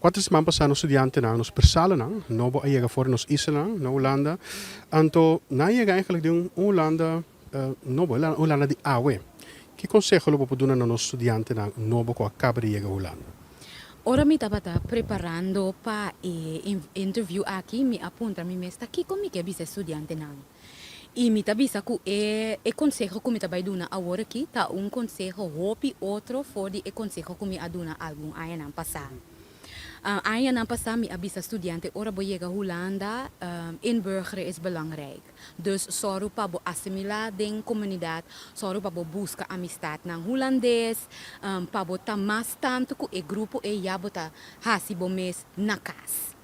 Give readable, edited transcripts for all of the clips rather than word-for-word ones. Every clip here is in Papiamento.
Kuater siman pasá nos studiantenan, nos persalanan nobo a yega for di nos islanan na Hulanda. Anto nan a yega eigenlijk den un Hulanda nobo, un Hulanda di awe. Ki konseho lo bo por duna na nos studiantenan nobo ku a kaba di yega Hulanda? Ora mi tabata preparando pa e interview aki, mi a puntra mi mes ta kiko mi ke bisa e studiantenan. I mi ta bisa ku e e konseho ku mi ta bai duna awor aki ta un konseho hopi otro for di e konseho ku mi a duna algun añanan pasá. Añanan pasá mi a bisa studiante ora bo yega Hulanda, inburgeren is belangrijk. Dus sòru pa bo asimilá den komunidat, sòru pa bo buska amistatnan hulandes, pa bo ta mas tantu ku e grupo ei ya bo ta hasi bo mes na kas.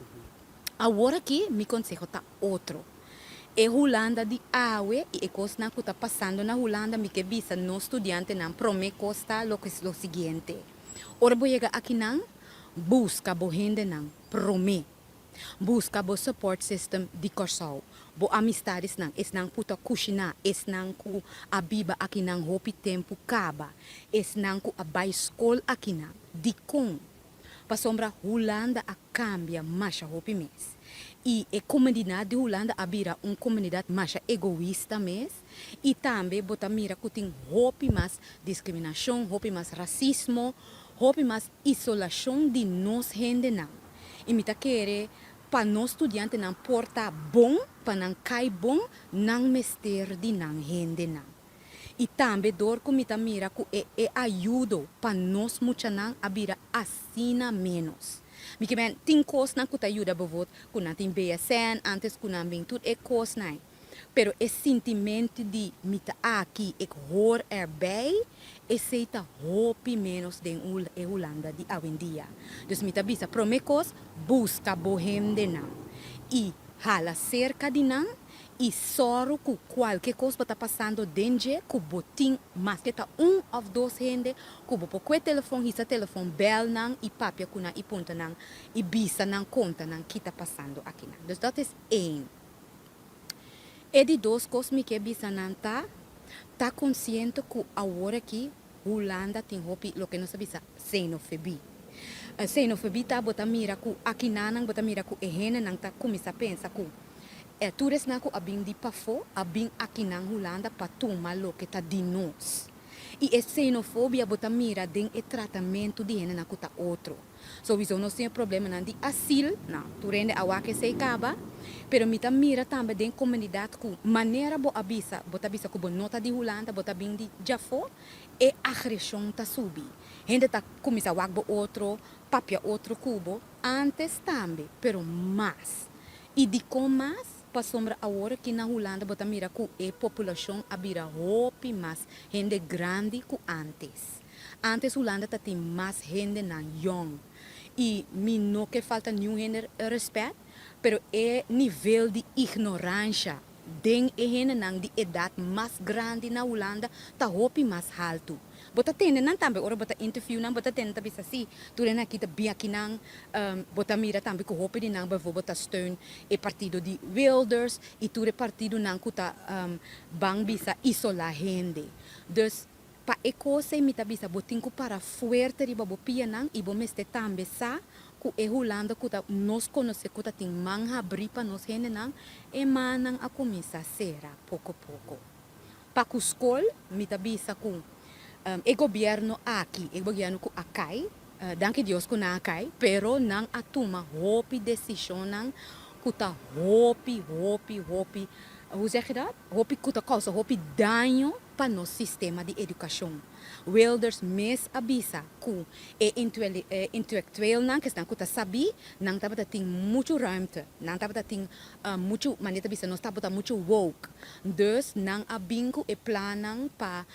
Awor aki mi konseho ta otro. E Hulanda di awe i e kosnan ku ta pasando na Hulanda mi ke bisa nos studiantenan promé kos ta loke lo siguiente. Ora bo yega akinan, buska bo hendenan promé. Buska bo support system di Kòrsou, bo amistadesnan, esnan ku ta kushiná, esnan ku a biba akinan hopi tempu kaba, esnan ku a bai skol akinan. Dikon? Pasobra Hulanda a kambia masha hopi mes. I e komunidat di Hulanda a bira un komunidat masha egoista mes i tambe bo ta mira ku tin hopi mas diskriminashon, hopi mas rasismo, hopi mas isolashon di nos hendenan. I mi ta kere pa nos studiantenan por ta bon, pa nan kai bon, nan mester di nan hendenan. I tambe dor ku mi ta mira ku e e ayudo pa nos muchanan a bira asina ménos. Mi ke men tin kosnan ku ta yuda bovot ku nan tin BSN antes ku nan bin tur e kosnan. Pero e sintimentu di mi ta aki, ik hoor erbij, esei ta hopi ménos den e Hulanda di awendia. Dus mi ta bisa promé kos, buska bo hendenan i hala serka di nan i sòru ku kualke kos bo ta pasando den dje ku bo tin maske ta un òf dos hende ku bo por kue telefòn, hisa telefòn, bèl nan i papia ku nan i puntra nan i bisa nan konta nan ki ta pasando akinan. Dus dat is één. E di dos kos mi ke bisa nan ta, ta konsiente ku awor aki Hulanda tin hopi loke nos ta bisa xenofobie. Xenofobie ta bo ta mira ku akinanan bo ta mira ku e hendenan ta kuminsá pensa ku e tur esnan ku a bin di pafó a bin akinan Hulanda pa tuma loke ta di nos. I e xenofobia bo ta mira den e tratamentu di hendenan ku ta otro. Sowiso nos tin e problemanan di asil, no, tur hende a wak esei kaba, pero mi ta mira tambe den komunidat ku manera bo a bisa, bo ta bisa ku bo no ta di Hulanda, bo ta bin di djafó, e agreshon ta subi. Hende ta kuminsá wak bo otro, papia otro ku bo, ántes tambe, pero mas. I dikon mas? Pasobra awor aki na Hulanda bo ta mira ku e populashon a bira hopi mas hende grandi ku ántes. Antes Hulanda ta tin mas hendenan yong y mi no ke falta niun hende respet, pero e nivel di ignoransha den e hendenan di edad mas grandi na Hulanda ta hopi mas haltu. Bo ta tende nan tambe ora bo ta interview nan, bo ta tende ta bisa si tur hende aki ta bin akinan, bo ta mira tambe ku hopi di nan bijvoorbeeld ta steun e partido di Wilders y tur e partidonan ku ta ban bisa isola hende. Dus Pa e kos ei mi ta bisa bo tin ku para fuerte riba bo pianan i bo mester tambe sa ku e Hulanda ku ta nos konosé ku ta tin man habrí pa nos hendenan, e mannan a kuminsá sera poko poko. Pa ku skol mi ta bisa ku e gobièrnu aki, e gobièrnu ku a kai, danki Dios ku nan a kai, pero nan a tuma hopi desishonnan ku ta hopi, hopi, hopi, hoe zeg je dat? Hopi ku ta kousa hopi daño pa nos sistema di edukashon. Wilders mes a bisa ku e intelektuelnan, kesnan ku ta sabí, nan tabata tin muchu ruimte, nan tabata tin muchu, manera ta bisa nos tabata muchu woke. Dus nan a bin ku e plannan pa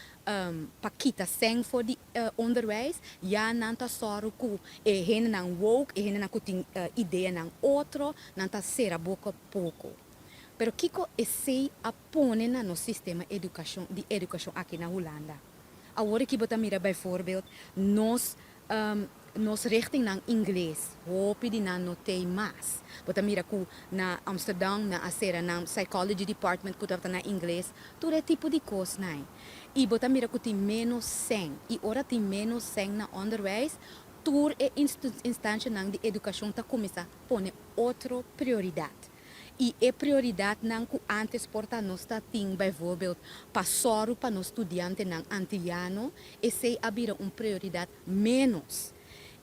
pa kita sèn for di onderwijs, ya nan ta sòru ku e hendenan woke, e hendenan ku tin ideanan otro, nan ta sera boka poko. Pero kiko esei a pone na nos sistema edukashon di edukashon aki na Hulanda? Awor aki bo ta mira bijvoorbeeld nos nos richtingnan ingles, hopi di nan no tei mas. Bo ta mira ku na Amsterdam nan a sera nan psychology department ku tabata na ingles, tur e tipo di kosnan. I bo ta mira ku tin ménos sèn. I ora tin ménos sèn na onderwijs. Tur e instanshanan di edukashon ta kuminsá pone otro prioridat. I e prioridatnan ku ántes por ta nos ta tin bijvoorbeeld pa sòru pa nos studiantenan antiliano, esei a bira un prioridat ménos.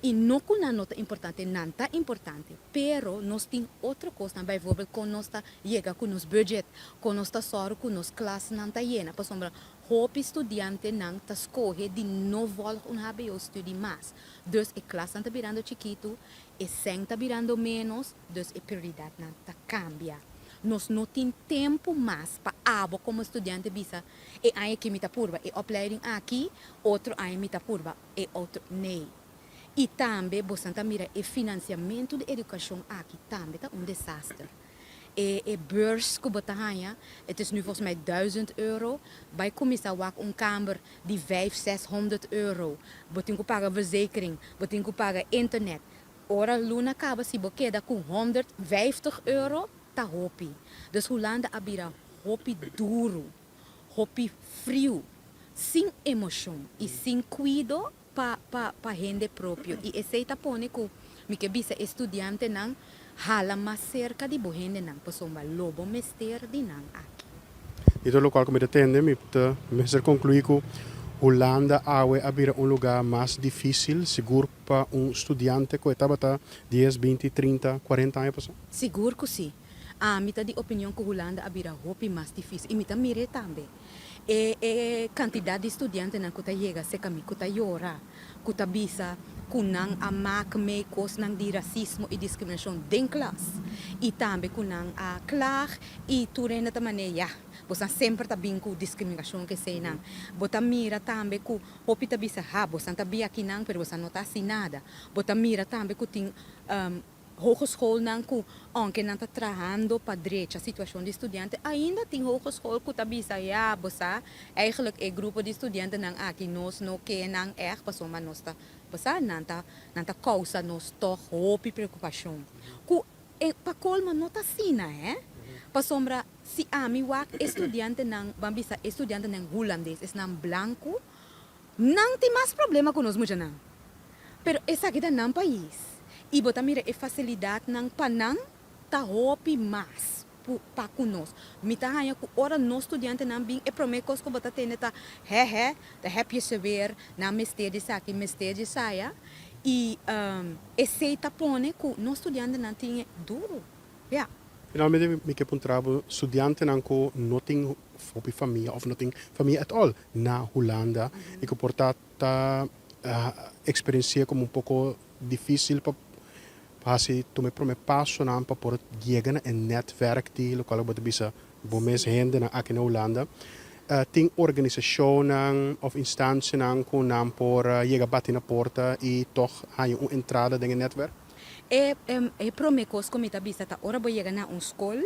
I no ku nan no ta importante, nan ta importante, pero nos tin otro kosnan, bijvoorbeeld kon nos ta yega ku nos budget, kon nos ta sòru ku nos klasnan ta yena, pasobra hopi studiantenan ta skohe di no vòlg un hbo-studie mas. Dus e klasnan ta birando chikitu, e sèn ta birando ménos, dus e prioridatnan ta kambia. Nos no tin tempu mas pa abo komo studiante bisa, e aña aki mi ta purba e opleiding aki, otro aña mi ta purba e otro. Nee. I tambe bosan ta mira e finansiamentu di edukashon aki tambe ta un desaster. E e beurs ku bo ta haña, het is nu volgens mij duizend euro, bai kuminsá wak un kamber di vijf, zeshonderd euro. Bo tin ku paga verzekering, bo tin ku paga internet. Ora luna kaba si bo keda ku 150 euro ta hopi. Dus Hulanda a bira hopi duru, hopi friu, sin emoshon i sin kuido pa pa pa hende propio. I esei ta pone ku mi ke bisa e studiantenan hala mas serka di bo hendenan pasobra lo bo mester di nan aki. Di tur lokual ku mi ta tende mi ta mester konkluí ku Hulanda awe a bira un lugá mas difísil sigur pa un studiante ku e tabata dies, binti, trinta, kuarenta aña pasá? Sigur ku sí. Ami ta di opinion ku Hulanda a bira hopi mas difísil i mi ta mir'é tambe. E e kantidat di studiantenan ku ta yega serka mi ku ta yora, ku ta bisa ku nan a mak mee kosnan di rasismo i diskriminashon den klas i tambe ku nan a klag i tur hende ta manera ya, bosan semper ta bin ku diskriminashon keseinan. Bo ta mira tambe ku hopi ta bisa ha bosan ta bia akinan pero bosan no ta hasi nada. Bo ta mira tambe ku tin Hogeschoolnan ku ounke nan ta trahando pa drecha situashon di studiante, ainda tin hogeschool ku ta bisa, ya, bo sa, eigenlijk e grupo di studiantenan aki nos no ke nan ègt pasobra nos ta, bo sa, nan ta, nan ta kousa nos tòg hopi preokupashon. Ku e pa kolmo no ta asina, hè. Pasobra si ami wak e studiantenan, ban bisa e studiantenan hulandes, esnan blanku, Nan tin mas problema ku nos muchanan. Pero esaki ta nan pais i bo ta mira e fasilidatnan pa nan ta hopi mas pa ku nos. Mi ta haña ku ora nos studiantenan bin e promé kos ku bo ta tende ta hè hè, ta heb je ze weer, nan mester di esaki, mester di esaya. I esei ta pone ku nos studiantenan tin e duru. Ya. Finalmente mi ke puntra bo, studiantenan ku no tin hopi famia òf no tin famia at all na Hulanda i ku por ta ta eksperensi'é komo un poko difísil pa hasi tuma e promé pasonan pa por yega na e nètwèrk di lokual bo ta bisa bo mes hendenan aki na Hulanda. Tin organisashonnan òf instansianan ku nan por yega bati na porta i tòg haña un entrada den e nètwèrk? E e promé kos ku mi ta bisa ta ora bo yega na un skol,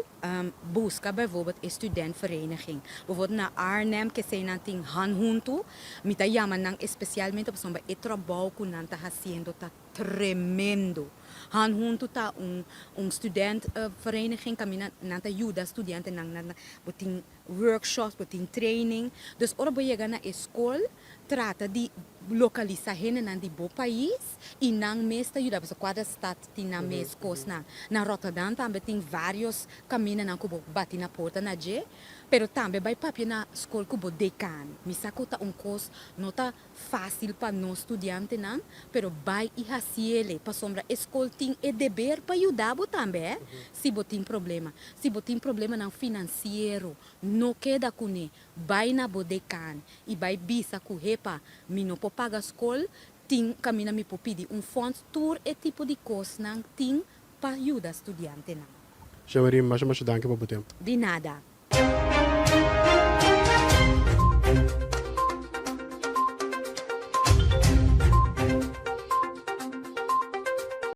Buska bijvoorbeeld e studentvereniging. Bijvoorbeeld na Arnhem kesei nan tin han huntu. Mi ta yama nan especialmente pasobra e trabou ku nan ta hasiendo ta tremendo. Han huntu ta un un studentvereniging kaminda nan ta yuda studiantenan. Nan bo tin workshops, bo tin training. Dus ora bo yega na e skol trata di lokalisa hendenan di bo pais i nan mes ta yuda pasobra kada stad tin nan mes kosnan. Na Rotterdam tambe tin varios kamindanan ku bo bati na porta na dje, pero tambe bai papia na skol ku bo dekan. Mi sa ku ta un kos no ta fásil pa nos studiantenan, pero bai i hasiele pasobra e skol tin e deber pa yuda bo tambe eh si bo tin problema. Si bo tin problemanan finansiero no keda kuné. Bai na bo dekan i bai bisa ku hepa mi no por paga skol, tin kaminda mi por pidi un fonds, tur e tipo di kosnan tin pa yuda studiantenan. Jean-Marie, masha masha danki pa bo tempu. Di nada.